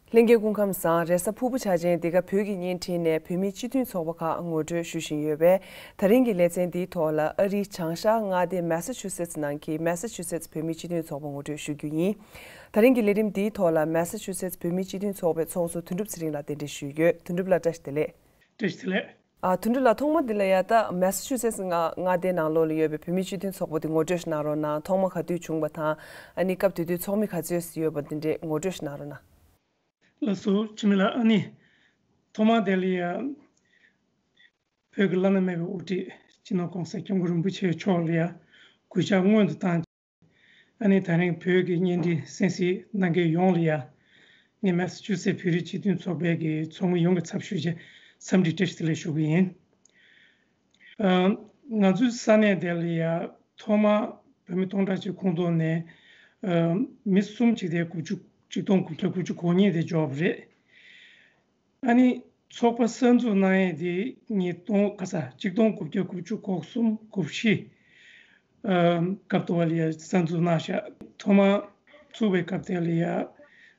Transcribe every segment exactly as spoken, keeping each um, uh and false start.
ལྷན་རྒྱས་སྐུ་ཁམས་བཟང་། རེས་གཟའ་ཕུར་བུ་ཆ་ཅན་འདི་ག་བོད་ཀྱི་བརྙན་འཕྲིན་ནས་བོད་མིའི་སྤྱི་མཐུན་ཚོགས་པ་ཁག་ངོ་སྤྲོད་ཞུ་བཞིན་ཡོད་པས། ད་རིང་གི་ལེ་ཚན་འདིའི་ཐོག་ལ་ཨ་རིའི་བྱང་ཤར་མངའ་སྡེ་མེ་ས་ཆུ་སེ་ཙི་ནང་གི་མེ་ས་ཆུ་སེ་ཙི་བོད་མིའི་སྤྱི་མཐུན་ཚོགས་པ་ངོ་སྤྲོད་ཞུ་རྒྱུ་ཡིན། ད་རིང་གི་ལས་རིམ་འདིའི་ཐོག་ལ་མེ་ས་ཆུ་སེ་ཙི་བོད་མིའི་སྤྱི་མཐུན་ཚོགས་པའི་ཚོགས་གཙོ་དོན་གྲུབ་ཚེ་རིང་ལགས་གདན་འདྲེན་ཞུས་ཡོད། དོན་གྲུབ་ལགས་བཀྲ་ཤིས་བདེ་ལེགས། བཀྲ་ཤིས་བདེ་ལེགས། ཨ། དོན་གྲུབ་ལགས། ཐོག་མ་འདི་ལ་ཡ་ད་མེ་ས་ཆུ་སེ་ཙི་མངའ་མངའ་སྡེའི་ནང་ལོགས་ལ་ཡོད་པའི་བོད་མིའི་སྤྱི་མཐུན་ཚོགས་པ་འདི་ངོ་སྤྲོད་ཞིག་གནང་རོགས་གནང་། ཐོག་མ་ག་དུས་བྱུང་བ་དང་། ཨ་ནི་སྐབས་དེ་དུས་ཚོགས་མི་ག་ཚོད་ཡོད་པ་འདི་འདྲས་ངོ་སྤྲོད་ཞིག་གནང་རོགས་གནང་། ལགས་སོ། འཆི་མེད་ལགས། ཨ་ནི་ཐོག་མ་དེ་ལ་ཡ་བོད་ཀྱི་བླ་ན་མེད་པའི་དབུ་ཁྲིད་སྤྱི་ནོར་༸གོང་ས་༸སྐྱབས་མགོན་རིན་པོ་ཆེ་མཆོག་ལ་ཡ་གུས་ཕྱག་སྔོན་དུ་བཏང་། ཨ་ནི་ད་རིང་བོད་ཀྱི་བརྙན་འཕྲིན་གསན་གཟིགས་གནང་མཁན་ཡོངས་ལ་ཡ། ངས་མེ་ས་ཆུ་སེ་བོད་རིགས་སྤྱི་མཐུན་ཚོགས་པའི་གི་ཚོགས་མི་ཡོངས་ཀྱི་ཚབ་ཞུས་བྱས་འཚམས་འདྲི་བཀྲ་ཤིས་བདེ་ལེགས་ཞུ་གི་ཡིན། ཨ། ང་ཚོའི་ས་གནས་དེ་ལ་ཡ་ཐོག་མ་བོད་མི་སྟོང་ཕྲག་གཅིག་ཁོངས་གཏོགས་ནས། ཨ། མི་གསུམ་གཅིག་དེ་དགུ་བཅུ་གཅིག་སྟོང་དགུ་བརྒྱ་དགུ་བཅུ་གོ་གཉིས་དེ་འབྱོར་བ་རེད། ཨ་ནི་ཚོགས་པ་གསར་འཛུགས་གནང་ཡས་དེ་ཉིས་སྟོང་ག་ས་གཅིག་སྟོང་དགུ་བརྒྱ་དགུ་བཅུ་གོ་གསུམ་གོ་བཞི། ཨ། སྐབས་དུ་བ་ལ་ཡ་གསར་འཛུགས་གནང་ཤག་ཐོག་མ་བཙུགས་པའི་སྐབས་དེ་ལ་ཡ་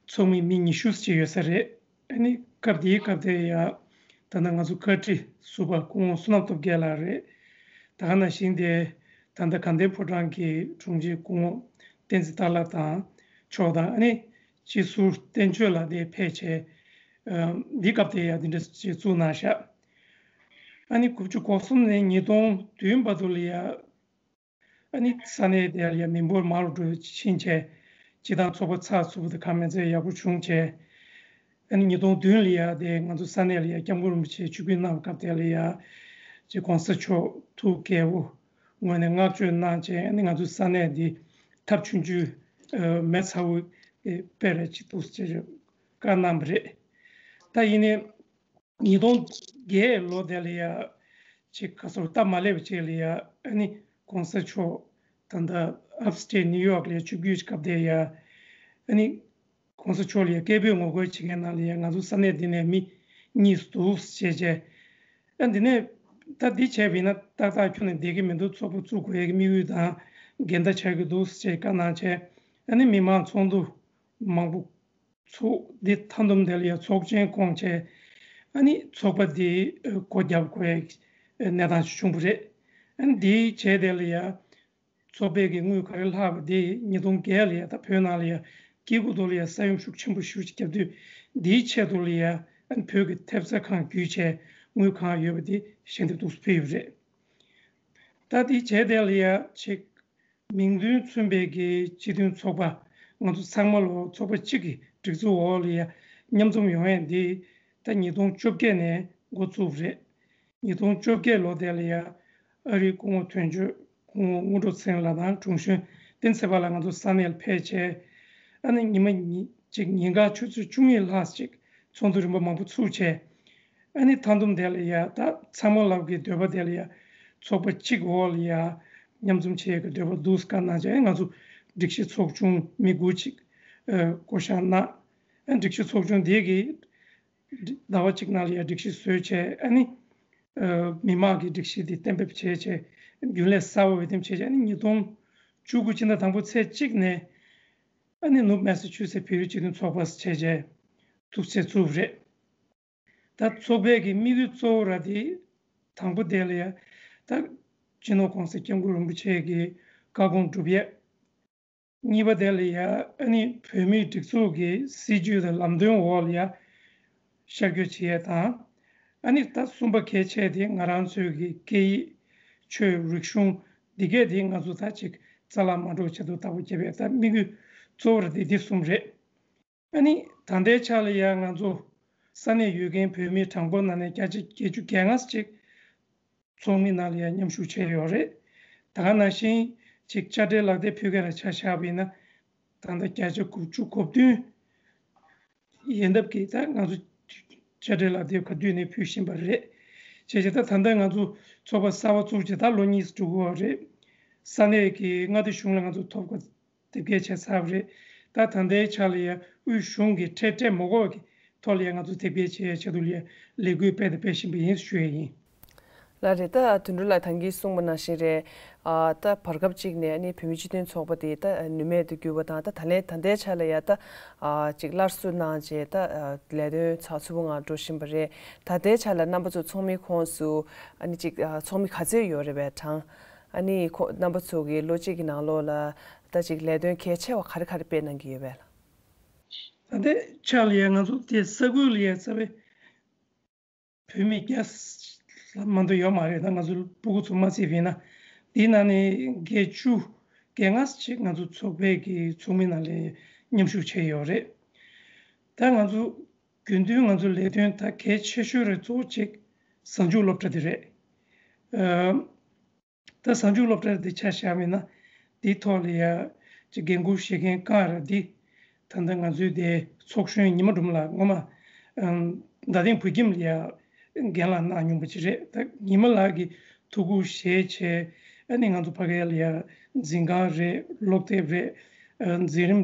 ཚོགས་མི་མི་ཉི་ཤུ་ཙམ་ཡོད་ས་རེད། ཨ་ནི་སྐབས་དེའི་སྐབས་དེ་ཡ་ད་ལྟ་ང་ཚོ་བཀའ་ཁྲི་ཟུར་པ་སྐུ་ངོ་བསོད་ནམས་སྟོབས་རྒྱལ་ལགས་རེད། ད་ག་ནང་བཞིན་དེ་ད་ལྟ་དགའ་ལྡན་ཕོ་བྲང་གི་དྲུང་ཆེ་སྐུ་ངོ་བསྟན་འཛིན་སྟག་ལྷ་དང་མཆོག་དང་། ཨ་ནི་སྤྱི་ཟུར་བསྟན་ཆོས་ལགས་དེ་ཕེབས་བྱས། ཨ། འདི་སྐབས་དེ་ཡ་འདི་འདྲ་ཅིག་བཙུགས་གནང་ཤག་ཨ་ནི་དགུ་བཅུ་གོ་གསུམ་ནས་ཉིས་སྟོང་བདུན་བར་དུ་ལ་ཡ། ཨ་ནི་ས་གནས་དེ་ལ་ཡ་མི་འབོར་མང་རུ་འགྲོ་ཕྱིན་བྱས། སྤྱི་བཏང་ཚོགས་པ་ཚགས་ཚུད་པོ་དང་ཁ་མི་ཚེ་ཡག་པོ་བྱུང་བྱས། ཨ་ནི་ཉིས་སྟོང་བདུན་ལ་ཡ་དེ་ང་ཚོ་ས་གནས་ལ་ཡ་སྐྱབས་མགོན་རིན་པོ་ཆེ་ཆིབས་བསྒྱུར་གནང་བའི་སྐབས་དེ་ལ་ཡ་ཅིག་༸གོང་ས་མཆོག་ཐུགས་དགྱེས་པོ་ངོས་ནས་བསྔགས་བརྗོད་གནང་བྱས། ཨ་ནི་ང་ཚོ་ས་གནས་འདི་ཐབས་ཆུང་ཆུང་མེད་ཚ་བོ་སྤེལ་རེ་ཅིག་འདུག་ཅེས་བཀའ་གནང་བ་རེད། ད་ཡིན་ནའི་ཉིས་སྟོང་བརྒྱད་ལོ་དེ་ལ་ཡ་ཅིག་ག་ཚོད་སྟབས་མ་ལེགས་པ་ཅིག་ལ་ཡ། ཨ་ནི་༸གོང་ས་མཆོག་ད་ལྟ་ཨབ་སི་ཊེཊ་ནིའུ་ཡོག་ལ་ཡ་ཆིབས་བསྒྱུར་གྱི་སྐབས་དེ་ཡ། ཨ་ནི་༸གོང་ས་མཆོག་ལ་ཡ་སྐད་འབོད་ངོ་རྒོལ་བྱེད་མཁན་ནང་ལ་ཡ་ང་ཚོ་ས་གནས་འདི་ནས་མི་གཉིས་སུ་འདུག་བྱས་བྱས། ཨ། འདི་ནས་ད་འདི་བྱས་པ་ཡིན་ན་ཏག་ཏག་ཁྱོན་ནས་བསྡད་ཀྱི་མི་འདུག་ཚོགས་པ་བཙུགས་དགོས་ཡ་གི་དམིགས་ཡུལ་དང་འགལ་ཟླ་ཆགས་ཀྱི་འདུག་ཅེས་བཀའ་གནང་བྱས། ཨ་ནི་མི་མང་ཚོགས་འདུ་མང་པོ་ཚོགས། འདི་མཐའ་སྡོམ་དེ་ལ་ཡ་ཚོགས་ཆེན་བསྐོངས་བྱས། ཨ་ནི་ཚོགས་པ་འདི་སྒོ་བརྒྱབ་དགོས་ཡ་གནས་སྟངས་ཤིག་བྱུང་བ་རེད། ཨ་ནི་འདི་བྱས་དེ་ལ་ཡ་ཚོགས་པའི་གི་དངུལ་ག་རེ་ལྷག་པ་དེ་ཉིས་སྟོང་བརྒྱད་ལ་ཡ་ད་བོད་ནང་ལ་ཡ་སྐྱེ་དགུ་དོ་ལ་ཡ་ས་ཡོམ་ཤུགས་ཆེན་པོ་ཞེ་པོ་ཅིག་བརྒྱབ་དུས། འདིའི་ཆེད་དུ་ལ་ཡ་ཨ་ནི་བོད་ཀྱི་ཐེབས་རྩ་ཁང་བརྒྱུད་བྱས་དངུལ་གང་ཡོད་པ་དེ་ཞལ་འདེབས་འདུག་སེ་ཕུལ་ཡོད་པ་རེད། ད་དེ་བྱས་དེ་ལ་ཡ་ཅིག་མིང་དོན་མཚུངས་པའི་གི་སྤྱི་མཐུན་ཚོགས་པ་ང་ཚོ་ཚང་མ་ལོ་ཚོགས་པ་གཅིག་གི་སྒྲིག་འཛུགས་འོག་ལ་ཡ་མཉམ་འཛོམས་ཡོང་ཡས་འདི་ད་ཉིས་སྟོང་བཅོ་བརྒྱད་ནས་འགོ་བཙུགས་པ་རེད། ཉིས་སྟོང་བཅོ་བརྒྱད་ལོ་དེ་ལ་ཡ་ཨ་རིའི་སྐུ་ངོ་དོན་གཅོད་སྐུ་ངོ་དངོས་གྲུབ་ཚེ་རིང་ལགས་དང་དྲུང་གཞོན་བསྟན་འཛིན་ཚེ་དཔག་ལགས་ང་ཚོ་ས་གནས་ལ་ཕེབས་བྱས། ཨ་ནི་ཉི་མ་ཉི་གཅིག་ཉིན་གང་ཆུ་ཚོད་བཅུ་གཉིས་ལྷག་ཅིག་ཚོགས་འདུ་རིམ་པ་མང་པོ་ཚུགས་བྱས། ཨ་ནི་མཐའ་སྡོམ་དེ་ལ་ཡ་ད་ཚང་མ་ལབ་ཀྱི་འདོད་པ་དེ་ལ་ཡ་ཚོགས་པ་གཅིག་འོག་ལ་ཡ་མཉམ་འཛོམས་བྱེད་ཀྱི་འདོད་པ་འདུག་བཀའ་གནང་བྱས། ང་ཚོ་སྒྲིག་གཞི་ཚོགས་ཆུང་མི་དགུ་ཅིག་ཨ་བསྐོ་བཞག་གནང་། ཨ་སྒྲིག་གཞི་ཚོགས་ཆུང་དེ་གི་ཟླ་བ་གཅིག་ནང་ལ་ཡ་སྒྲིག་གཞི་བཟོས་བྱས། ཨ་ནི་ཨ་མི་མང་གི་སྒྲིག་གཞི་དེ་གཏན་འབེབས་བྱས་བྱས་རྒྱུན་ལས་གསར་པ་འོས་འདེམས་བྱས་བྱས། ཨ་ནི་ཉིས་སྟོང་བཅུ་དགུ་ཕྱི་ཟླ་དང་པོ་ཚེས་གཅིག་ནས་ཨ་ནི་ནུབ་མེ་ས་ཆུ་སེ་བོད་རིགས་སྤྱི་མཐུན་ཚོགས་པ་ཟེར་བྱས་བྱས་ཐུགས་སྲས་བཙུགས་པ་རེད། ད་ཚོགས་པའི་གི་དམིགས་ཡུལ་གཙོ་བོ་ར་དེ་དང་པོ་དེ་ལ་ཡ་ད་སྤྱི་ནོར་༸གོང་ས་༸སྐྱབས་མགོན་རིན་པོ་ཆེ་གི་བཀའ་དགོངས་སྒྲུབ་ཡས། གཉིས་པ་དེ་ལ་ཡ་ཨ་ནི་བོད་མིའི་སྒྲིག་འཛུགས་ཀྱི་སྲིད་ཇུས་དང་ལམ་སྟོན་འོག་ལ་ཡ་ཤར་བསྐྱོད་བྱེད་ཡས་དང་། ཨ་ནི་ད་གསུམ་པ་གལ་ཆེ་དེ་ང་རང་ཚོའི་གི་སྐད་ཡིག་ཆོས་རིག་གཞུང་འདི་གས་དེ་ང་ཚོ་ད་ཅིག་རྩ་བརླག་མ་འགྲོ་ཆེད་དུ་བདག་པོ་བརྒྱབ་ཡས་ད་དམིགས་ཡུལ་གཙོ་བོ་ར་དེ་འདི་གསུམ་རེད། ཨ་ནི་ད་ལྟའི་ཆ་ལ་ཡང་ང་ཚོ་ས་གནས་ཡོད་མཁན་བོད་མི་གྲངས་འབོར་ནང་ནས་བརྒྱ་ཆ་བརྒྱད་ཅུ་གྱ་ལྔ་ཅིག་ཚོགས་མི་ནང་ལ་ཡང་མཉམ་ཞུགས་བྱས་ཡོད་རེད། ད་ག་ནང་བཞིན་ཅིག་དཔྱ་ཁྲལ་ལག་དེབ་ཕུལ་མཁན་ལ་ཆ་བཞག་པ་ཡིན་ན། ད་ལྟ་བརྒྱ་ཆ་དགུ་བཅུ་གོ་བདུན་ཡན་འདབ་ཀྱིས་ད་ང་ཚོ་དཔྱ་ཁྲལ་ལག་དེབ་ག་དུས་ནས་ཕུལ་བཞིན་པ་རེད། བྱས་བྱས་ད་ད་ལྟ་ང་ཚོ་ཚོགས་པ་གསར་པ་བཙུགས་བྱས་ད་ལོ་གཉིས་འགྲོ་གི་ཡོད་རེད། ས་གནས་ཀྱི་མངའ་སྡེ་གཞུང་ལ་ང་ཚོ་ཐོབ་གོ་དེབ་སྐྱེལ་བྱས་ཚར་བ་རེད། ད་ད་ལྟའི་ཆ་ལ་ཡ་དབུས་གཞུང་གི་ཁྲལ་སྤྲད་མ་དགོས་པ་གི་ཐོག་ལ་ཡ་ང་ཚོ་དེབ་སྐྱེལ་བྱེད་ཡ་ཆེད་དུ་ལ་ཡ་ལས་འགུལ་སྤེལ་དང་སྤེལ་བཞིན་པ་ཡིན་ཞུ་ཡ་ཡིན། ལགས་རེད། ད་དོན་གྲུབ་ལགས་ད་གིན་གསུངས་པ་ནང་བཞིན་རེད། ཨ་ད་བར་སྐབས་གཅིག་ནས་ནི་བོད་མི་སྤྱི་མཐུན་ཚོགས་པ་དེ་ད་ནུས་མེད་དུ་གྱུར་བ་དང་། ད་ད་ལན་ད་ལྟའི་ཆ་ལ་ཡ་ད་ཨ་ཅིག་སླར་གསོ་གནང་རྗེས་ད་ཨ་ལས་དོན་ཚགས་ཚུད་པོ་ངང་འགྲོ་བཞིན་པ་རེད། ད་ལྟའི་ཆ་ལ་རྣམ་པ་ཚོ་ཚོགས་མིའི་ཁོངས་སུ་ཨ་ནི་ཅིག་ཨ་ཚོགས་མི་ག་ཚོད་ཡོད་རེད་པས་དང་། ཨ་ནི་ཁོ་རྣམ་པ་ཚོ་གི་ལོ་གཅིག་གི་ནང་ལོགས་ལ་ད་ཅིག་ལས་དོན་གལ་ཆེ་བ་ག་རེ་ག་རེ་སྤེལ་གནང་གི་ཡོད་པས་ལགས། ད་ལྟའི་ཆ་ལ་ཡ་ང་ཚོ་དེ་ས་ཁུལ་ལ་ཡ་རྩ་བའི་བོད་མི་བརྒྱ་ལ་མ་གཏོགས་ཡོད་མ་རེད། ད་ང་ཚོ་སྤུ་གུ་ཚོ་མ་བརྩིས་པ་ཡིན་ན། དེའི་ནང་ནས་བརྒྱད་ཅུ་གྱ་ལྔ་ཞིག་ང་ཚོ་ཚོགས་པའི་གི་ཚོགས་མི་ནང་ལ་མཉམ་ཞུགས་བྱས་ཡོད་རེད། ད་ང་ཚོ་རྒྱུན་མཐུད་ང་ཚོ་ལས་དོན་ད་གལ་ཆེ་ཤོས་རེད། གཙོ་བོ་གཅིག་གཟའ་མཇུག་སློབ་གྲྭ་དེ་རེད། ཨ། ད་གཟའ་མཇུག་སློབ་གྲྭ་འདི་ཆ་བཞག་པ་ཡིན་ན། འདིའི་ཐོག་ལ་ཡ་ཅིག་འགན་འཁུར་བཞེས་མཁན་རྐང་ར་འདི་ད་ལྟ་ང་ཚོའི་དེ་ཚོགས་གཞོན་ཉི་མ་སྒྲོལ་མ་ལགས་ངོ་མ་ཨམ་རྡ་སྟེང་བོད་ཁྱིམ་ལ་ཡ་རྒན་ལགས་གནང་མྱོང་པ་ཅིག་རེད། ད་ཉི་མ་ལགས་ཀྱི་ཐུགས་ཁུར་བཞེས་བྱས། ཨ་ནི་ང་ཚོ་ཕ་གི་ལ་ཡ་འཛིན་ཁང་རེད། སློབ་དེབ་རེད། ཨ་འཛིན་རིམ་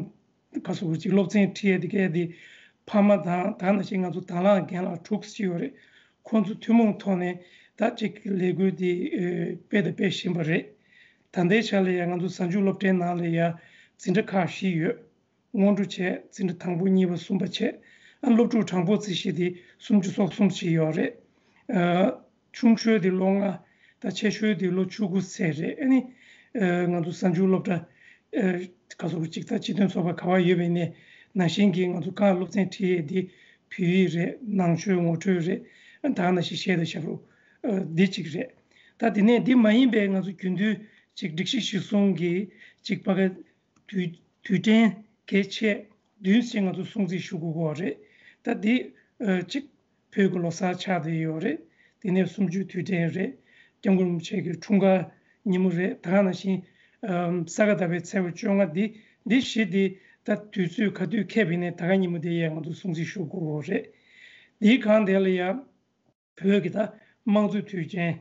ག་ཚོད་ཅིག་སློབ་ཚན་ཁྲིད་ཡས་དེ་གས་དེ་ཕ་མ་དང་། ད་ནང་བཞིན་ང་ཚོ་དང་བླངས་རྒན་ལགས་དྲུག་ཅིག་ཡོད་རེད། ཁོང་ཚོ་ཐུན་མོང་ཐོག་ནས་ད་ཅིག་ལས་འགུལ་འདི་ཨེ་སྤེལ་དང་སྤེལ་བཞིན་པ་རེད། ད་ལྟའི་ཆ་ལ་ཡང་ང་ཚོ་གཟའ་མཇུག་སློབ་གྲྭའི་ནང་ལ་ཡང་འཛིན་གྲྭ་ཁག་བཞི་ཡོད། སྔོན་འགྲོ་བྱས། འཛིན་གྲྭ་དང་པོ་གཉིས་པ་གསུམ་པ་བྱས། ཨ་སློབ་ཕྲུག་གྲངས་འབོར་རྩིས་གཞི་དེ་སུམ་ཅུ་སོ་གསུམ་ཞིག་ཡོད་རེད། ཨ་ཆུང་ཤོས་དེ་ལོ་ལྔ། ད་ཆེ་ཤོས་དེ་ལོ་བཅུ་དགུ་ཚད་རེད། ཨ་ནི་ཨ་ང་ཚོ་གཟའ་མཇུག་སློབ་གྲྭ་ཨ་ག་ཚོད་ཅིག་ད་སྤྱི་མཐུན་ཚོགས་པ་ག་པར་ཡོད་པའི་ནས་ནང་བཞིན་གྱི་ང་ཚོ་གང་སློབ་ཚན་ཁྲིད་ཡས་དེ་བོད་ཡིག་རེད། ནང་ཆོས་ངོ་སྤྲོད་རེད། ཨ་ད་ནང་བཞིན་གཞས་དང་ཞབས་བྲོ་ཨ་འདི་གཅིག་རེད། ད་དེ་ནས་འདི་མ་ཡིན་པའི་ང་ཚོ་རྒྱུན་མཐུད་ཅིག་སྒྲིག་གཞི་གཞིར་བཟུང་གི་ཅིག་ཕ་གི་དུས་དུས་དྲན་གལ་ཆེ་བདུན་ཞིག་ང་ཚོ་སྲུང་བརྩི་ཞུ་དགོས་ཀྱི་ཡོད་རེད། ད་འདི་ཨ་གཅིག་བོད་ཀྱི་ལོ་གསར་ཆགས་བསྡད་ཡོད་རེད། དེ་ནས་གསུམ་བཅུའི་དུས་དྲན་རེད། སྐྱབས་མགོན་རིན་པོ་ཆེ་གི་འཁྲུངས་སྐར་ཉིན་མོ་རེད། ད་ག་ནང་བཞིན་ཨམ་ས་ག་ཟླ་བའི་ཚེས་པ་བཅོ་ལྔ་འདི་འདི་བཞི་འདི་ད་དུས་ཚོད་ག་དུས་འཁེལ་བ་ཡིན་ནའི་ད་ག་ཉིན་མོ་འདི་ཡང་ང་ཚོ་སྲུང་བརྩི་ཞུ་དགོས་ཀྱི་ཡོད་རེད། འདིའི་སྒང་དེ་ལ་ཡང་བོད་ཀྱི་ད་དམངས་གཙོའི་དུས་ཆེན།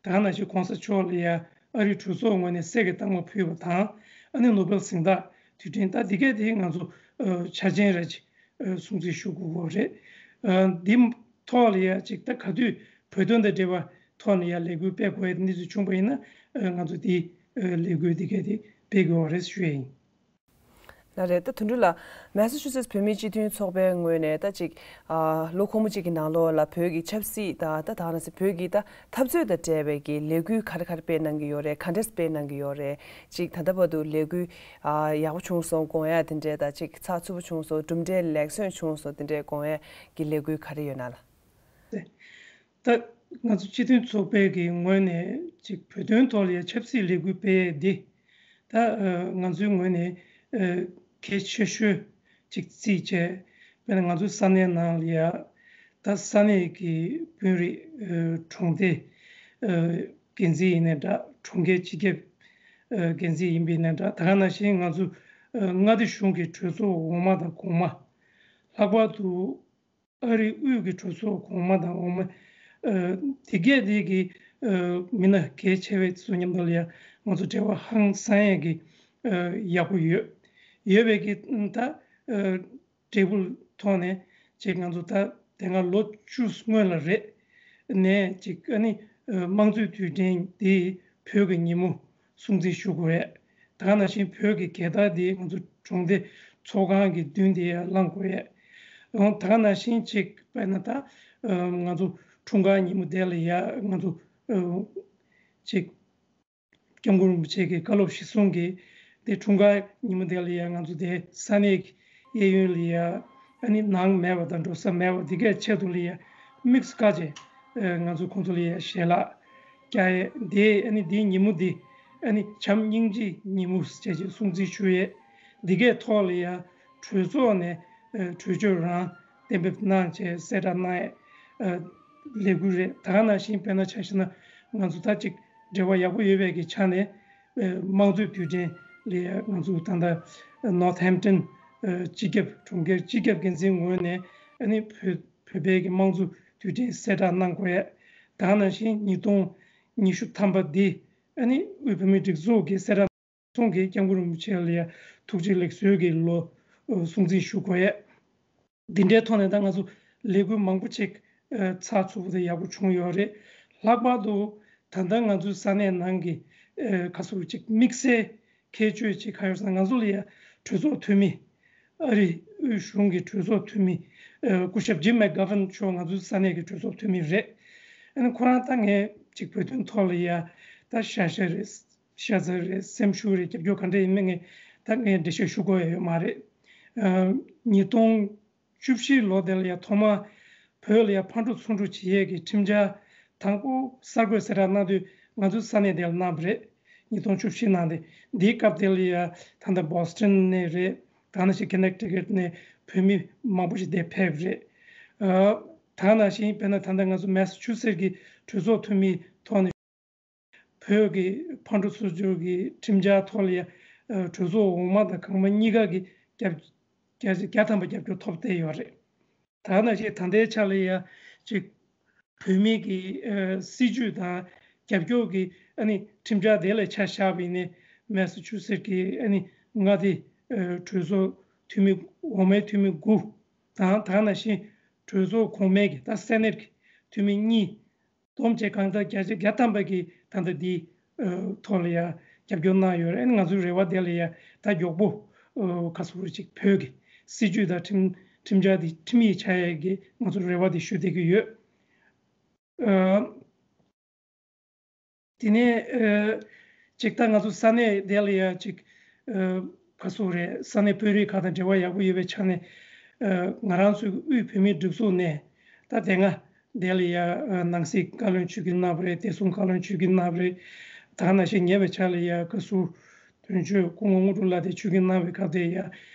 ད་ག་ནང་བཞིན་གོང་ས་མཆོག་ལ་ཡ་ཨ་རིའི་གྲོས་ཚོགས་ངོས་ནས་གསེར་གྱི་རྟགས་མ་ཕུལ་བ་དང་། ཨ་ནི་ནོ་བེལ་གཟེངས་རྟགས་དུས་དྲན། ད་འདི་གས་དེ་ང་ཚོ་ཨ་འཆར་ཅན་རེད། ཨ་སྲུང་བརྩི་ཞུ་དགོས་ཀྱི་ཡོད་རེད། ཨ་འདི་ཐོག་ལ་ཡ་ཅིག་ད་ག་དུས་བོད་དོན་དང་འབྲེལ་བ་ཐོག་ནས་ཡ་ལས་འགུལ་སྤེལ་དགོས་ཡ་གནས་ཚུལ་བྱུང་པ་ཡིན་ན། ཨ་ང་ཚོ་འདི་ཨ་ལས་འགུལ་འདི་གས་དེ་སྤེལ་དགོས་པ་རེད་ཞུ་ཡ་ཡིན། ལགས་རེད། ད་དོན་གྲུབ་ལགས། མེ་ས་ཆུ་སེ་བོད་མིའི་སྤྱི་མཐུན་ཚོགས་པའི་ངོས་ནས་ད་ཅིག་ཨ་ལོ་འཁོར་མོ་གཅིག་གི་ནང་ལོགས་ལ་བོད་ཀྱི་ཆབ་སྲིད་དང་། ད་ད་ག་ནང་བཞིན་བོད་ཀྱི་ད་འཐབ་རྩོད་དང་འབྲེལ་བའི་གི་ལས་འགུལ་ག་རེ་ག་རེ་སྤེལ་གནང་གི་ཡོད་རེད། ག་འདྲས་སྤེལ་གནང་གི་ཡོད་རེད། ཅིག་ད་ལྟ་བར་དུ་ལས་འགུལ་ཨ་ཡག་པོ་བྱུང་སོང་དགོངས་ཡ་དེ་འདྲས་དང་། ཅིག་ཚགས་ཚུད་པོ་བྱུང་སོང་། གྲུབ་འབྲས་ལེགས་གསོན་བྱུང་སོང་དེ་འདྲས་དགོངས་ཡ་གི་ལས་འགུལ་ག་རེ་ཡོད་ན་ལགས། ད་ང་ཚོ་སྤྱི་མཐུན་ཚོགས་པའི་གི་ངོས་ནས་ཅིག་བོད་དོན་ཐོག་ལ་ཡ་ཆབ་སྲིད་ལས་འགུལ་སྤེལ་ཡས་འདི་ད་ཨ་ང་ཚོའི་ངོས་ནས་ཨ་གལ་ཆེ་ཤོས་ཅིག་བརྩིས་བྱས། དཔེར་ན་ང་ཚོའི་ས་གནས་ནང་ལ་ཡ་ད་ས་གནས་ཀྱི་དཔོན་རིགས་ཨ་གྲོང་སྡེ་ཨ་འགན་འཛིན་ཡིན་ནའི་འདྲ། གྲོང་ཁྱེར་སྤྱི་ཁྱབ་ཨ་འགན་འཛིན་ཡིན་པ་ཡིན་ནའི་འདྲ། ད་ག་ནང་བཞིན་ང་ཚོ་ཨ་མངའ་སྡེ་གཞུང་གི་གྲོས་ཚོགས་འོག་མ་དང་གོང་མ། ལྷག་པར་དུ་ཨ་རིའི་དབུས་ཀྱི་གྲོས་ཚོགས་གོང་མ་དང་འོག་མ། ཨ་དེ་གས་དེ་གི་ཨ་མི་སྣ་གལ་ཆེ་བའི་ཚོ་མཉམ་དུ་ལ་ཡ་ང་ཚོ་འབྲེལ་བ་ཧང་སང་ཡས་ཀྱི་ཨ་ཡག་པོ་ཡོད། ཡོད་པའི་གི་ད་ཨ་འབྲས་བུ་ཐོག་ནས་ཅིག་ང་ཚོ་ད་དེ་སྔ་ལོ་བཅུ་སྔོན་ལ་རེད་ནས་ཅིག་ཨ་ནི་ཨ་དམངས་གཙོའི་དུས་དྲན་འདི་བོད་ཀྱི་ཉིན་མོ་སྲུང་བརྩི་ཞུ་དགོས་ཡས། ད་ག་ནང་བཞིན་བོད་ཀྱི་རྒྱལ་དར་འདི་ང་ཚོ་གྲོང་སྡེ་ཚོགས་ཁང་གི་མདུན་དེ་ཡར་བསླང་དགོས་ཡས། ཨང་ད་ག་ནང་བཞིན་ཅིག་དཔེར་ན་ད་ཨ་ང་ཚོ་འཁྲུངས་སྐར་ཉིན་མོ་དེ་ལ་ཡ་ང་ཚོ་ཨ་ཅིག་སྐྱབས་མགོན་རིན་པོ་ཆེ་གི་བཀའ་སློབ་གཞིར་བཟུང་གི་དེ་འཁྲུངས་སྐར་ཉིན་མོ་དེ་ལ་ཡ་ང་ཚོ་དེ་ས་གནས་ཀྱི་གཡས་གཡོན་ལ་ཡ་ཨ་ནི་ནང་མེད་པ་དང་འགྲོ་ས་མེད་པ་དེ་གའི་ཆེད་དུ་ལ་ཡ་དམིགས་སུ་བཀར་བྱས་ཨ་ང་ཚོ་ཁོང་ཚོ་ལ་ཡ་ཞལ་ལག་བཀྱག་ཡས་དེ། ཨ་ནི་དེའི་ཉིན་མོ་དེ་ཨ་ནི་བྱམས་སྙིང་རྗེའི་ཉིན་མོ་ཟེར་བྱས་སྲུང་བརྩི་ཞུ་ཡས། དེ་གའི་ཐོག་ལ་ཡ་གྲོས་ཚོགས་ནས་ཨ་གྲོས་ཆོད་རང་གཏན་འབེབས་གནང་བྱས་གསལ་བསྒྲགས་གནང་ཡས་ཨ་ལས་འགུལ་རེད། ད་ག་ནང་བཞིན་དཔེར་ན་ཆ་བཞག་ན་ང་ཚོ་ད་ཅིག་འབྲེལ་བ་ཡག་པོ་ཡོད་པའི་གི་ཆ་ནས། ཨ་དམངས་གཙོའི་དུས་དྲན་ལ་ང་ཚོ་ད་ལྟ་Northampton ཨ་སྤྱི་ཁྱབ་གྲོང་ཁྱེར་སྤྱི་ཁྱབ་འགན་འཛིན་ངོས་ནས་ཨ་ནི་བོད་བོད་པའི་གི་དམངས་གཙོ་དུས་དྲན་གསལ་བསྒྲགས་གནང་དགོས་ཡས། ད་ག་ནང་བཞིན་ཉིས་སྟོང་ཉི་ཤུ་ཐམ་པ་འདི་ཨ་ནི་དབུས་བོད་མིའི་སྒྲིག་འཛུགས་ཀྱི་གསལ་བསྒྲགས་ཚོང་གིས་སྐྱབས་མགོན་རིན་པོ་ཆེ་ལ་ཡ་ཐུགས་རྗེ་ལེགས་གསོལ་གྱི་ལོ་ཨ་སྲུང་བརྩི་ཞུ་དགོས་ཡས། འདི་འདྲའི་ཐོག་ནས་ད་ང་ཚོ་ལས་འགུལ་མང་པོ་ཅིག་ཨ་ཚགས་ཚུད་པོ་དང་ཡག་པོ་བྱུང་ཡོད་རེད། ལྷག་པར་དུ་ད་ལྟ་ང་ཚོའི་ས་གནས་ནང་གི་ཨ་ག་ཟེར་ཅིག་དམིགས་བསལ་ཁྱད་ཆོས་ཅིག་ག་ཡོད་ཟེར་ན། ང་ཚོ་ལ་ཡ་གྲོས་ཚོགས་འཐུས་མི། ཨ་རི་དབུས་གཞུང་གི་གྲོས་ཚོགས་འཐུས་མི་ཨ་སྐུ་ཞབས་ཇིམ་མེག་གྷ་ཝན་མཆོག་ང་ཚོའི་ས་གནས་ཀྱི་གྲོས་ཚོགས་འཐུས་མི་རེད། ཨ་ནི་ཁོ་རང་ད་ངས་ཅིག་བོད་དོན་ཐོག་ལ་ཡ་ད་ཤ་ཤ་རེད། ཤ་ཚ་རེད། སེམས་ཤུགས་རེད། རྒྱབ་སྐྱོར་ག་འདྲ་ཡིན་མིན་ངས་ད་ངས་འགྲེལ་བཤད་ཞུ་དགོས་ཡ་ཡོད་མ་རེད། ཨ་ཉིས་སྟོང་བཅུ་བཞི་ལོ་དེ་ལ་ཡ་ཐོག་མ་བོད་ལ་ཡ་ཕར་འགྲོ་ཚུར་འགྲོ་བྱེད་ཡས་ཀྱི་ཁྲིམས་འཆར་དང་པོ་གསར་འགོད་གསལ་བསྒྲགས་གནང་དུས་ང་ཚོའི་ས་གནས་དེ་ལ་གནང་བ་རེད། ཉིས་སྟོང་བཅུ་བཞི་ནང་དེ། འདིའི་སྐབས་དེ་ལ་ཡ་ད་ལྟ་བྷོ་སི་ཊོན་ནས་རེད། ད་ནང་བཞིན་ཀོ་ནེག་ཊི་ཀཊ་ནས་བོད་མི་མང་པོ་ཞིག་དེ་ཕེབས་རེད། ཨ་ད་ནང་བཞིན་དཔེར་ན་ད་ལྟ་ང་ཚོ་མེ་སི་ཆུ་སེ་ཊི་གི་གྲོས་ཚོགས་འཐུས་མིའི་ཐོག་ནས་བོད་ཀྱི་ཕར་འགྲོ་ཚུར་འགྲོ་གི་ཁྲིམས་འཆར་ཐོག་ལ་ཡ་ཨ་གྲོས་ཚོགས་འོག་མ་དང་གོང་མ་གཉིས་ཀ་གི་རྒྱབ་བརྒྱ་ཆ་བརྒྱ་ཐམ་པ་རྒྱབ་སྐྱོར་ཐོབ་བསྡད་ཡོད་རེད། ད་ནང་བཞིན་ད་ལྟའི་ཆ་ལ་ཡ་ཅིག་བོད་མི་གི་ཨ་སྲིད་ཇུས་དང་རྒྱབ་སྐྱོར་གྱི་ཨ་ནི་ཁྲིམས་འཆར་དེ་ལ་ཆ་བཞག་པ་ཡིན་ནའི་མེ་སི་ཆུ་སེ་ཊི་གི་ཨ་ནི་མངའ་སྡེ་ཨ་གྲོས་ཚོགས་འཐུས་མི་འོག་མའི་འཐུས་མི་དགུ་དང་། ད་ནང་བཞིན་གྲོས་ཚོགས་གོང་མའི་གི་ད་སེ་ནེ་ཊི་གི་འཐུས་མི་གཉིས། བསྡོམས་བྱས་གང་ལྟར་བརྒྱ་ཆ་བརྒྱ་ཐམ་པ་གིས་ད་ལྟ་འདིའི་ཨ་ཐོག་ལ་ཡ་རྒྱབ་སྐྱོར་གནང་ཡོད་རེད། ཨ་ནི་ང་ཚོའི་རེ་བ་དེ་ལ་ཡ་ད་མགྱོགས་པོ་ཨ་ག་ཟེར་ཅིག་བོད་ཀྱི་སྲིད་ཇུས་དང་ཁྲིམས་ཁྲིམས་འཆར་འདི་ཁྲིམས་ཡིག་ཆགས་ཡས་ཀྱི་ང་ཚོ་རེ་བ་དེ་ཞུ་བསྡད་ཀྱི་ཡོད། ཨ་དེ་ནས་ཨ་ཅིག་ད་ང་ཚོ་ས་གནས་དེ་ལ་ཡ་ཅིག་ཨ་ག་ཟེར་རེད། ས་གནས་དཔོན་རིགས་ཁག་དང་འབྲེལ་བ་ཡག་པོ་ཡོད་པའི་ཆ་ནས་ཨ་ང་རང་ཚོའི་དབུས་བོད་མིའི་སྒྲིག་འཛུགས་ནས་ད་དེ་སྔ་དེ་ལ་ཡ་ཨ་ནང་སྲིད་བཀའ་བློན་ཆོས་རྒྱུན་གནང་བ་རེད། བདེ་སྲུང་བཀའ་བློན་ཆོས་རྒྱུན་གནང་བ་རེད། ད་ནང་བཞིན་ཉེ་བའི་ཆར་ལ་ཡ་བཀའ་ཟུར་དོན་གཅོད་སྐུ་ངོ་དངོས་གྲུབ་ལགས་དེ་ཆོས་རྒྱུན་གནང་བའི་སྐབས་དེ་ཡ་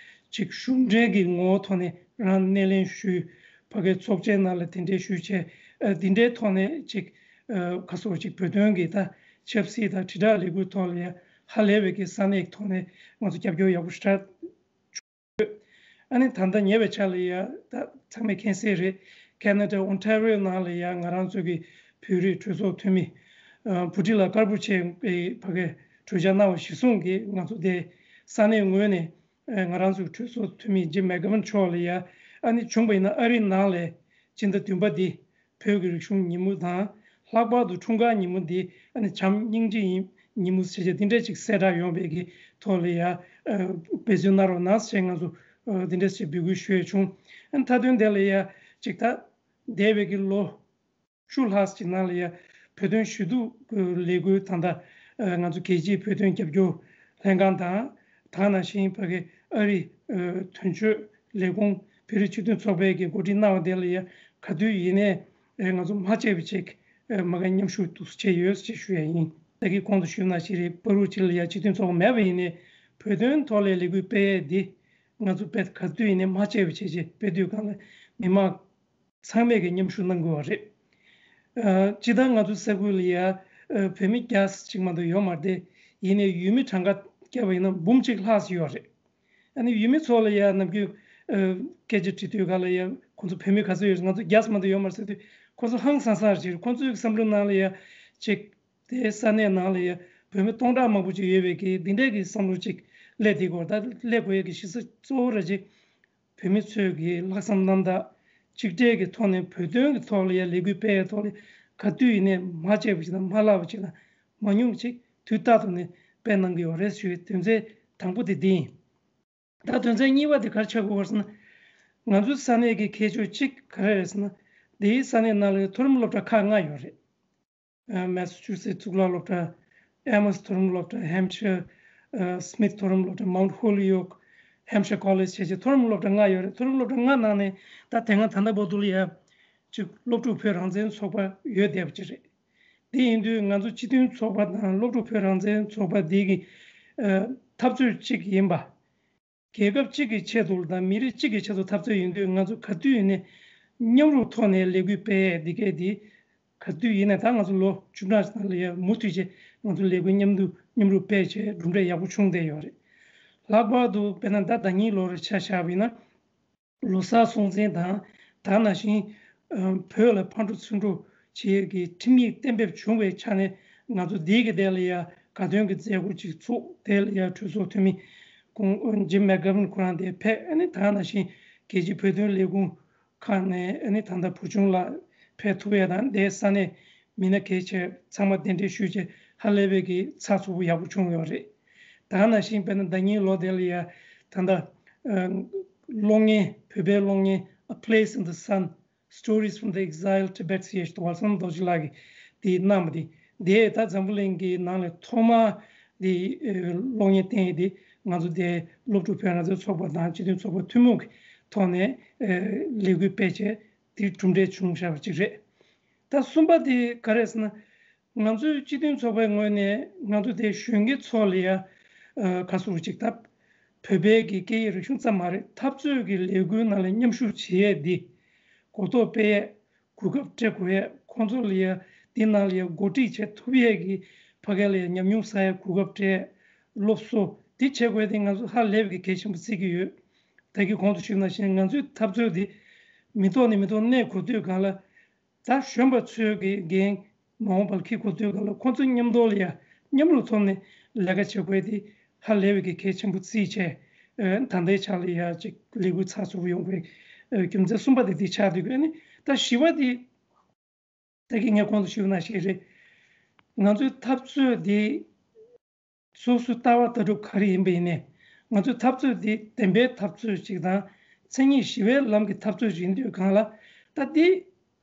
ཅིག་གཞུང་འབྲེལ་གྱི་ངོ་བོ་ཐོག་ནས་རང་སྣེ་ལེན་ཞུས། ཕ་གིའི་ཚོགས་ཆེན་ནང་ལ་དེ་འདྲའི་ཞུས་བྱས། ཨ་འདི་འདྲའི་ཐོག་ནས་ཅིག་ཨ་ག་ཟེར་ཅིག་བོད་དོན་གྱི་ད་ཆབ་སྲིད་དང་དྲིལ་བསྒྲགས་ལས་འགུལ་ཐོག་ལ་ཡ་ཧ་ལས་པའི་གི་ས་གནས་ཀྱི་ཐོག་ནས་ང་ཚོ་རྒྱབ་སྐྱོར་ཡག་པོ་ཞེ་དྲག་བྱུང་ཡོད། ཨ་ནི་ད་ལྟ་ཉེ་བའི་ཆར་ལ་ཡ་ད་ཚང་མས་མཁྱེན་གསལ་རེད། ཁེ་ན་ཌ་ཨོན་ཊ་རི་ཡོ་ནང་ལ་ཡ་ང་རང་ཚོ་གི་བོད་རིགས་གྲོས་ཚོགས་འཐུས་མི་ཨ་བྷུ་ཊི་ལ་དཀར་པོ་ཆེ་བའི་ཕ་གིའི་གྲོས་འཆར་གནང་བ་གཞིར་བཟུང་གིས་ང་ཚོ་དེ་ས་གནས་ངོས་ནས་ཨ་ང་རང་ཚོའི་གྲོས་ཚོགས་འཐུས་མི་ཇིམ་མེག་གྷ་ཝན་མཆོག་ལ་ཡ་ཨ་ནི་བྱུང་བ་ཡིན་ན་ཨ་རིའི་ནང་ལ་སྤྱི་ཟླ་བདུན་པ་འདི་བོད་ཀྱི་རིག་གཞུང་ཉིན་མོ་དང་། ལྷག་པར་དུ་འཁྲུངས་སྐར་ཉིན་མོ་འདི་ཨ་ནི་བྱམས་སྙིང་རྗེ་ཡིན་ཉིན་མོ་ཟེར་བྱས་འདི་འདྲ་ཅིག་གསལ་བསྒྲགས་ཡོང་བའི་གི་ཐོག་ལ་ཡ་ཨ་འབད་བརྩོན་གནང་རོགས་གནང་ཟེར་ང་ཚོ་ཨ་འདི་འདྲ་ཞིག་འབོད་སྐུལ་ཞུས་བྱུང་། ཨ་ནི་མཐའ་དོན་དེ་ལ་ཡ་ཅིག་ད་འདས་པའི་གི་ལོ་བཅུ་ལྷག་ཅིག་ནང་ལ་ཡ་བོད་དོན་ཞུ་གཏུག་ལས་འགུལ་ད་ལྟ་ང་ཚོ་རྒྱལ་སྤྱིའི་བོད་དོན་རྒྱབ་སྐྱོར་ལྷན་ཁང་དང་། ད་ནང་བཞིན་ཕ་གི་ཨ་རི་དོན་གཅོད་ལས་ཁུངས་བོད་རིགས་སྤྱི་མཐུན་ཚོགས་པས་ཀྱི་འགོ་ཁྲིད་གནང་བ་དེ་ལ་ཡ་ག་དུས་ཡིན་ནའི་ང་ཚོ་མ་བརྗེད་པ་ཅིག་མ་གི་མཉམ་ཞུགས་འདུག་སེ་བྱས་ཡོད་ཅེས་ཞུ་ཡ་ཡིན། ད་གི་གོང་དུ་ཞུས་ནང་བཞིན་རེད། བར་དུ་ཅིག་ལ་ཡ་སྤྱི་མཐུན་ཚོགས་པ་མེད་པ་ཡིན་ནའི་བོད་དོན་ཐོག་ལ་ལས་འགུལ་སྤེལ་ཡས་འདི་ང་ཚོ་དཔེ་ག་དུས་ཡིན་ནའི་མ་བརྗེད་པ་བྱས་བྱས་སྤེལ་དུས་སྒང་ལ་མི་མང་ཚང་མས་ཀྱི་མཉམ་ཞུགས་གནང་དགོས་པ་རེད། ཨ་སྤྱིར་བཏང་ང་ཚོ་ས་ཁུལ་ལ་ཡ་ཨ་བོད་མི་བརྒྱ་ཅིག་མ་གཏོགས་ཡོད་མ་རེད་དེ། ཡིན་ནའི་ཡུལ་མི་གྲངས་ཀ་བརྒྱབ་པ་ཡིན་ན་འབུམ་གཅིག་ལྷག་ཙམ་ཡོད་རེད། ཨ་ནི་ཡུལ་མི་ཚོ་ལ་ཡ་ནམ་རྒྱུན་ཨ་སྐད་ཆ་དྲི་དུས་སྒང་ལ་ཡ་ཁོང་ཚོ་བོད་མི་ག་ཚོད་ཡོད་རེད། ང་ཚོ་བརྒྱ་ཙམ་མ་གཏོགས་ཡོད་མ་རེད་ཟེར་དུས་ཁོང་ཚོ་ཧང་སང་སང་རེད། ཁོང་ཚོའི་བསམ་བློའི་ནང་ལ་ཡ་ཅིག་དེའི་ས་གནས་ནང་ལ་ཡ་བོད་མི་སྟོང་ཕྲག་མང་པོ་ཅིག་ཡོད་པའི་གི་འདི་འདྲའི་གི་བསམ་བློ་ཅིག་སླེབས་བསྡད་ཀྱི་ཡོད་རེད། ད་སླེབས་དགོས་ཡས་ཀྱི་གཞི་རྩ་གཙོ་བོ་ར་ཅིག་བོད་མི་ཚོས་ཀྱི་ལྷག་བསམ་རྣམ་དག་གཅིག་སྒྲིལ་གྱི་ཐོག་ནས་བོད་དོན་གྱི་ཐོག་ལ་ཡ་ལས་འགུལ་སྤེལ་ཡའི་ཐོག་ལ་ག་དུས་ཡིན་ནའི་མ་བརྗེད་པ་ཅིག་དང་མ་བརླག་པ་ཅིག་དང་མ་ཉུང་བ་ཅིག་དུས་རྟག་ཏུ་ནས་སྤེལ་གནང་གི་ཡོད་རེད་ཞུ་ཡའི་དོན་ཚན་དང་པོ་དེ་འདི་ཡིན། ད་དོན་ཚན་གཉིས་པ་དེ་ག་རེ་ཆགས་དགོས་པ་རེད་ཟེར་ན། ང་ཚོའི་ས་གནས་ཀྱི་ཁྱད་ཆོས་གཅིག་ག་རེ་རེད་ཟེར་ན། འདིའི་ས་གནས་ནང་ལ་མཐོ་རིམ་སློབ་གྲྭ་ཁག་ལྔ་ཡོད་རེད། ཨ་མེ་སི་ཆུ་སེ་གཙུག་ལག་སློབ་གྲྭ། ཨེ་མོ་སི་མཐོ་རིམ་སློབ་གྲྭ། ཧེམ་ཤར་ཨ་སི་མིད་མཐོ་རིམ་སློབ་གྲྭ། མའུན་ཧོ་ལི་ཡོག་ཧེམ་ཤར་ཀོ་ལེཇ་བྱས་བྱས་མཐོ་རིམ་སློབ་གྲྭ་ལྔ་ཡོད་རེད། མཐོ་རིམ་སློབ་གྲྭ་ལྔ་ནང་ནས་ད་དེ་སྔ་ད་ལྟ་བར་དུ་ལ་ཡ་ཅིག་སློབ་ཕྲུག་བོད་རང་བཙན་ཚོགས་པ་ཡོད་བསྡད་པ་ཅིག་རེད། དེ་ཡིན་དུས་ང་ཚོ་སྤྱི་མཐུན་ཚོགས་པ་དང་སློབ་ཕྲུག་བོད་རང་བཙན་ཚོགས་པ་འདི་གི་ཨ་འཐབ་རྩོད་གཅིག་ཡིན་པ། རྒྱལ་ཁབ་གཅིག་གི་ཆེད་དུ་དང་མི་རིགས་གཅིག་གི་ཆེད་དུ་འཐབ་རྩོད་ཡིན་དུས་ང་ཚོ་ག་དུས་ཡིན་ནའི་མཉམ་རུབ་ཐོག་ནས་ལས་འགུལ་སྤེལ་ཡས་འདི་གས་འདི་ག་དུས་ཡིན་ནའི་ད་ང་ཚོ་ལོ་བཅུ་ཕྲག་ནང་ལ་ཡ་མུ་མཐུད་བྱས་ང་ཚོ་ལས་འགུལ་མཉམ་དུ་མཉམ་རུབ་སྤེལ་བྱས་གྲུབ་འབྲས་ཡག་པོ་བྱུང་བསྡད་ཡོད་རེད། ལྷག་པར་དུ་དཔེར་ན་ད་ཟླ་གཉིས་ལོར་ཆ་བཞག་པ་ཡིན་ན། ལོ་གསར་སྲུང་བརྩི་དང་ད་ནང་བཞིན་ཨ་བོད་ལ་ཕར་འགྲོ་ཚུར་འགྲོ་བྱེད་ཡས་ཀྱི་ཁྲིམས་ཡིག་གཏན་འབེབས་བྱུང་བའི་ཆ་ནས་ང་ཚོ་འདི་གི་དེ་ལ་ཡ་དགའ་སྟོན་གྱི་མཛད་སྒོ་ཅིག་ཚོགས། དེ་ལ་ཡ་གྲོས་ཚོགས་འཐུས་མི་ཁོང་ཇིམ་མེག་གྷ་ཝན་ཁོ་རང་དེ་ཕེབས། ཨ་ནི་ད་ནང་བཞིན་རྒྱལ་སྤྱིའི་བོད་དོན་ལས་ཁུངས་ཁག་ནས་ཨ་ནི་ད་ལྟ་བུ་ཆུང་ལགས་ཕེབས་ཐུབ་ཡས་དང་དེའི་ས་གནས་ མི་སྣ་གལ་ཆེ་ཚང་མ་གདན་འདྲེན་ཞུས་བྱས་ཧ་ལས་པའི་གི་ཚགས་ཚུད་པོ་ཡག་པོ་བྱུང་ཡོད་རེད། ད་ནང་བཞིན་དཔེར་ན་ཟླ་ཉིན་ལོ་དེ་ལ་ཡ་ད་ལྟ་ཨ་གློག་བརྙན་བོད་པའི་གློག་བརྙན། A Place in the Sun, Stories from the Exiled Tibet ཞེས་ཝལ་སོན་རྡོ་རྗེ་ལགས་ཀྱིས་དེ་གནང་བ་དེ། དེ་ད་འཛམ་བུ་གླིང་གི་ནང་ལ་ཐོག་མ་དེ་གློག་བརྙན་བསྟན་ཡས་དེ་ང་ཚོ་དེ་སློབ་ཕྲུག་བོད་རང་བཙན་ཚོགས་པ་དང་སྤྱི་མཐུན་ཚོགས་པ་ཐུན་མོང་གི་ཐོག་ནས་ལས་འགུལ་སྤེལ་བྱས་དེ་གྲུབ་འབྲས་བྱུང་བཞག་པ་ཅིག་རེད། ད་གསུམ་པ་དེ་ག་རེ་ཟེར་ན། ང་ཚོའི་སྤྱི་མཐུན་ཚོགས་པའི་ངོས་ནས་ང་ཚོ་དེ་གཞོན་སྐྱེས་ཚོ་ལ་ཡ་ཨ་ག་ཟེར་ཅིག་ད་བོད་པའི་གི་སྐད་ཡིག་རིག་གཞུང་ཙམ་མ་རེད། འཐབ་རྩོད་ཀྱི་ལས་འགུལ་ནང་ལ་མཉམ་ཞུགས་བྱེད་ཡས་འདི་གོ་རྟོགས་སྤེལ་ཡས་གོ་སྐབས་སྤྲད་དགོས་ཡས། ཁོང་ཚོ་ལ་ཡ་འདི་ནང་ལ་ཡ་འགོ་ཁྲིད་བྱེད་ཐུབ་ཡས་ཀྱི་ཕ་གི་ལ་ཡ་ཉམས་མྱོང་བསགས་ཡས་གོ་སྐབས་སྤྲད། སློབ་གསོ་འདི་བྱེད་དགོས་ཡས་འདི་ང་ཚོ་ཧ་ལས་པའི་གི་གལ་ཆེན་པོ་བརྩི་གི་ཡོད། ད་གིན་གོང་དུ་ཞུས་ནང་བཞིན་ང་ཚོའི་འཐབ་རྩོད་འདི་མི་ཐོག་ནས་མི་ཐོག་གནས་དགོས་དུས་སྒང་ལ། ད་གཞོན་པ་ཚོའི་གི་འགན་མ་འོངས་པར་འཁྱེར་དགོས་དུས་སྒང་ལ་ཁོང་ཚོ་མཉམ་དུ་ལ་ཡ་མཉམ་རུབ་ཐོག་ནས་ལས་ཀ་བྱེད་དགོས་དེ་ཧ་ལས་པའི་གི་གལ་ཆེན་པོ་བརྩིས་བྱས། ཨ་ད་ལྟའི་ཆ་ལ་ཡ་ཅིག་ལས་འགུལ་ཚགས་ཚུད་པོ་ཡོང་དགོས། ཨ་རྒྱུ་མཚན་གསུམ་པ་དེ་དེ་ཆགས་བསྡད་དགོས་ནི། ད་བཞི་པ་དེ་ད་གིན་ངས་གོང་དུ་ཞུས་པ་ནང་བཞིན་རེད། ང་ཚོའི་འཐབ་རྩོད་དེ་སོ་སོའི་ལྟ་བ་ལྟ་གྲུབ་ག་རེ་ཡིན་པ་ཡིན་ནའི་ང་ཚོའི་འཐབ་རྩོད་འདི་བདེན་པའི་འཐབ་རྩོད་ཅིག་དང་མཚན་ཉིད་ཞི་བའི་ལམ་གྱི་འཐབ་རྩོད་ཅིག་ཡིན་དུས་སྒང་ལ། ད་འདི་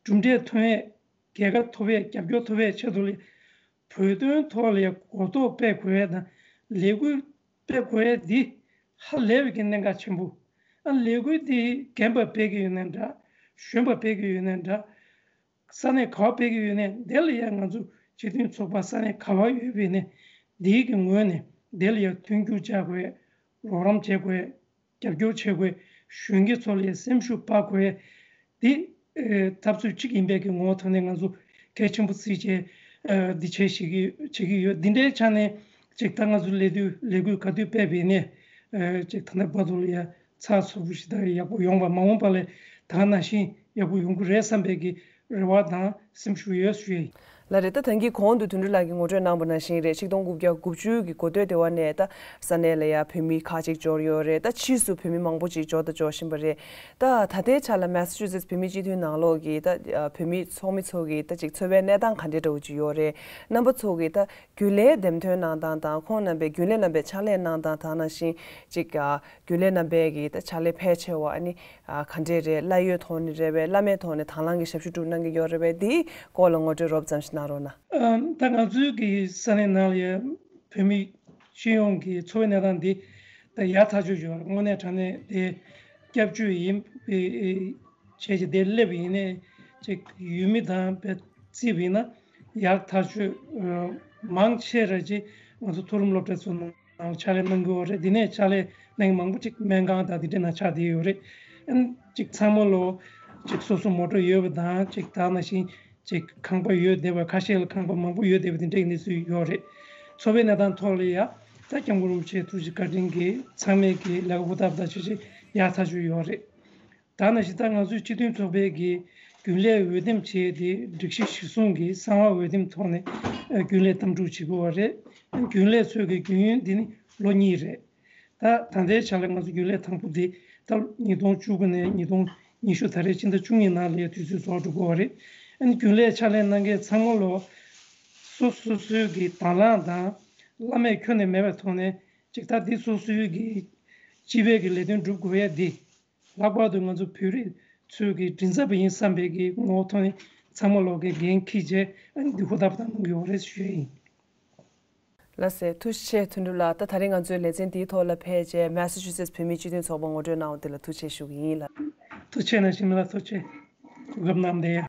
གྲུབ་འབྲས་ཐོན་ཡས། རྒྱལ་ཁ་ཐོབ་ཡས་རྒྱབ་སྐྱོར་ཐོབ་ཡས་ཆེད་དུ་ལ་བོད་དོན་ཐོག་ལ་ཡ་གོ་རྟོགས་སྤེལ་དགོས་ཡས་དང་ལས་འགུལ་སྤེལ་དགོས་ཡས་འདི་ཧ་ལས་པའི་གི་གནད་འགག་ཆེན་པོ། ཨ་ལས་འགུལ་འདི་རྒན་པ་སྤེལ་གི་ཡོད་ནའི་འདྲ། གཞོན་པ་སྤེལ་གི་ཡོད་ནའི་འདྲ། ས་གནས་ག་པར་སྤེལ་གི་ཡོད་ནའི་དེ་ལ་ཡ་ང་ཚོ་སྤྱི་མཐུན་ཚོགས་པ་ས་གནས་ག་པར་ཡོད་པ་ཡིན་ནའི་དེའི་གི་ངོས་ནས་དེ་ལ་ཡ་མཐུན་འགྱུར་བྱ་དགོས། རོགས་རམ་བྱེད་དགོས། རྒྱབ་སྐྱོར་བྱེད་དགོས། གཞོན་སྐྱེས་ཚོ་ལ་ཡ་སེམས་ཤུགས་སྤར་དགོས། དེ་ཨེ་འཐབ་རྩོད་གཅིག་ཡིན་པའི་གི་ངོ་བོ་ཐོག་ནས་ང་ཚོ་གལ་ཆེན་པོ་བརྩིས་བྱས་ཨེ་འདི་བྱས་བྱེད་ཀྱི་བྱེད་ཀྱི་ཡོད། འདི་འདྲའི་ཆ་ནས་ཅིག་ད་ང་ཚོ་ལས་དུས་ལས་འགུལ་ག་དུས་སྤེལ་བ་ཡིན་ནའི་ཨེ་ཅིག་ད་ལྟ་བར་དུ་ལ་ཡ་ཚགས་ཚུད་པོ་ཞིག་དང་ཡག་པོ་ཡོང་བ་མ་འོངས་པ་ལ་ད་ག་ནང་བཞིན་ཡག་པོ་ཡོང་གི་རེད་བསམ་པའི་གི་རེ་བ་དང་སེམས་ཤུགས་ཡོད་ཞུ་ཡ་ཡིན། ལགས་རེད། ད་ཐེངས་ཀྱི་གོང་དུ་དོན་གྲུབ་ལགས་ཀྱིས་ངོ་སྤྲོད་གནང་བ་ནང་བཞིན་རེད། ཆིག་སྟོང་དགུ་བརྒྱ་དགུ་བཅུ་གི་འགོ་སྟོད་དེ་བ་ནས་ད་ས་གནས་ལ་ཡ་བོད་མི་ཁག་ཅིག་འབྱོར་ཡོད་རེད། ད་ཕྱིས་སུ་བོད་མི་མང་པོ་ཅིག་འབྱོར་དང་འབྱོར་བཞིན་པ་རེད། ད་ད་ལྟའི་ཆ་ལ་མེ་ས་ཅུ་སེ་ཊི་བོད་མིའི་སྤྱི་འཐུས་ནང་ལོགས་ཀྱི་ད་བོད་མི་ཚོགས་མི་ཚོ་གི་ད་ཅིག་འཚོ་བའི་གནས་སྟངས་ག་འདྲ་འདྲ་བོ་ཅིག་ཡོད་རེད། རྣམ་པ་ཚོ་གི་ད་རྒྱུན་ལས་འདེམས་ཐོན་གནང་སྟངས་དང་ཁོང་རྣམ་པས་རྒྱུན་ལས་རྣམ་པས་ཕྱག་ལས་གནང་སྟངས་དང་ནང་བཞིན་ཅིག་རྒྱུན་ལས་རྣམ་པས་ཀྱི་ད་ཕྱག་ལས་ཕལ་ཆེ་བ་ཨ་ནི་ག་འདྲས་རེད། གླ་ཡོད་ཐོག་ནས་རེད་པས། བླ་མེད་ཐོག་ནས་དང་བླངས་ཀྱི་ཞབས་ཞུ་སྒྲུབ་གནང་གི་ཡོད་རེད་པས། འདིའི་སྐོར་ལ་ངོ་སྤྲོད་རོབ་ཙམ་ཞིག་གནང་རོགས་གནང་། ཨ་ད་ང་ཚོའི་གི་ས་གནས་ནང་ལ་ཡ་བོད་མི་སྤྱི་ཡོངས་ཀྱི་འཚོ་བའི་གནས་སྟངས་འདི་ད་ཡག་ཐག་ཆོད་ཡོད་རེད། དངོས་གནས་དྲང་གནས་དེ་སྐྱབས་བཅོལ་ཡིན་པའི་བྱས་ཀྱི་དེ་སླེབས་ཡིན་ནའི་ཅིག་ཡུལ་མི་དང་བས་བརྩིས་པ་ཡིན་ན་ཡག་ཐག་ཆོད། ཨ་མང་ཆེ་ར་ཅིག་ང་ཚོ་མཐོ་རིམ་སློབ་གྲྭ་ཚོ་ནང་ནང་ཕྱག་ལས་གནང་གི་ཡོད་རེད། འདི་ནས་ཕྱག་ལས་གནང་མཁན་མང་པོ་ཅིག་སྨན་ཁང་དང་འདི་འདྲའི་ནང་ཆགས་བསྡད་ཡོད་རེད། ཨ་ནི་ཅིག་ཚང་མ་ལོ་ཅིག་སོ་སོ་མོ་ཊ་ཡོད་པ་དང་ཅིག་ད་ནང་བཞིན་ཅིག་ཁང་པ་ཡོད་བསྡད་པ། ཁ་ཤས་ལ་ཁང་པ་མང་པོ་ཡོད་བསྡད་པ་འདི་འདྲའི་གནས་ཚུལ་ཡོད་རེད། འཚོ་བའི་གནས་སྟངས་ཐོག་ལ་ཡ་ད་སྐྱབས་མགོན་རིན་པོ་ཆེའི་ཐུགས་རྗེ་བཀའ་དྲིན་གྱིས་ཚང་མས་ཀྱི་ལས་ཀ་ཧུར་ཐག་ད་ཆོད་ཆོད་ཡག་ཐག་ཆོད་ཡོད་རེད། ད་ནང་བཞིན་ད་ང་ཚོའི་སྤྱི་མཐུན་ཚོགས་པའི་གི་རྒྱུན་ལས་འོས་འདེམས་བྱས་ཏེ་སྒྲིག་གཞི་གཞིར་བཟུང་གི་གསང་བ་འོས་འདེམས་ཐོག་ནས་ཨ་རྒྱུན་ལས་གདམ་འཁྲུག་བྱེད་དགོས་པ་རེད། རྒྱུན་ལས་ཚོས་ཀྱི་རྒྱུན་ཡུན་འདི་ནི་ལོ་གཉིས་རེད། ད་ད་ལྟའི་ཆ་ལ་ང་ཚོ་རྒྱུན་ལས་དང་པོ་འདི་ད་ཉིས་སྟོང་བཅུ་དགུ་ནས་ཉིས་སྟོང་ཉི་ཤུ་ད་རེས་ཕྱི་ཟླ་བཅུ་གཉིས་ནང་ལ་དུས་ཚོད་རྫོགས་འགྲོ་དགོས་པ་རེད། ཨ་ནི་རྒྱུན་ལས་ཕྱག་ལས་གནང་མཁན་ཚང་མ་ལོ་སོ་སོ་སོའི་གི་དང་བླངས་དང་བླ་མེད་ཁྱོན་ནས་མེད་པའི་ཐོག་ནས་ཅིག་ད་འདི་སོ་སོའི་གི་སྤྱི་པའི་གི་ལས་དོན་སྒྲུབ་དགོས་ཡ་འདི། ལྷག་པར་དུ་ང་ཚོ་བོད་རིགས་ཚོའི་གི་མགྲིན་ཚབ་པ་ཡིན་བསམ་པའི་གི་ངོ་བོ་ཐོག་ནས་ཚང་མ་ལོག་གི་འགན་འཁྱེར་བྱས་ཨ་ནི་འདི་ཧུར་ཐག་གཏང་གི་ཡོད་རེད་ཞུ་ཡ་ཡིན། ལགས་སེ། ཐུགས་རྗེ་ཆེ་དོན་གྲུབ་ལགས། ད་ད་རེས་ང་ཚོའི་ལེ་ཚན་འདིའི་ཐོག་ལ་ཕེབས་རྗེས་མེ་ས་ཅུ་སེ་ཊི་བོད་མིའི་སྤྱི་མཐུན་ཚོགས་པ་ངོ་སྤྲོད་གནང་བ་དེ་ལ་ཐུགས་རྗེ་ཆེ་ཞུ་གི་ཡིན་ལགས། ཐུགས་རྗེ་ཆེ་ནང་བཞིན་ལགས། ཐུགས་རྗེ་ཆེ། གོ་སྐབས་གནང་བ་དེ།